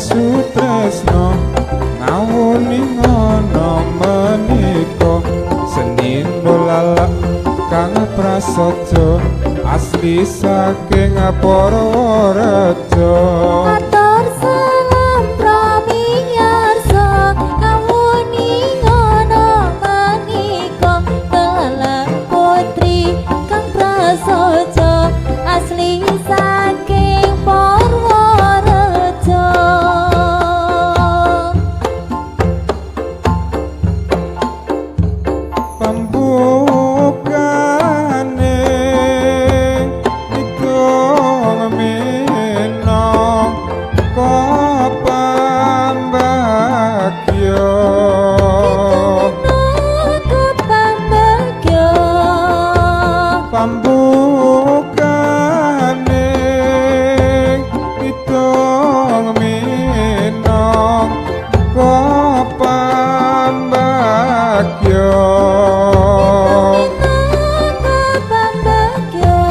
Sutresno ngawuni ngono menika seni dolalak kang prasaja asli saking Purworejo. Matur salam pramiyarsa ngawuni ngono menika belalang putri kang prasaja asli saking Purworejo. Pambukane kidung minangka pambagya. Minangka pambagya. Pambukane kidung minangka pambagya. Minangka pambagya.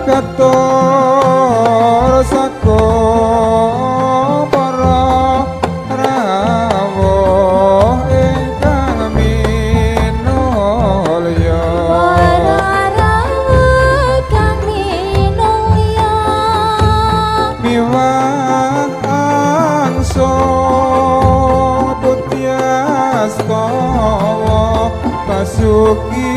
Katur saka para rawuh ingkang minulya. Para rawuh kang minulya. Miwah angsung putyastawa basuki.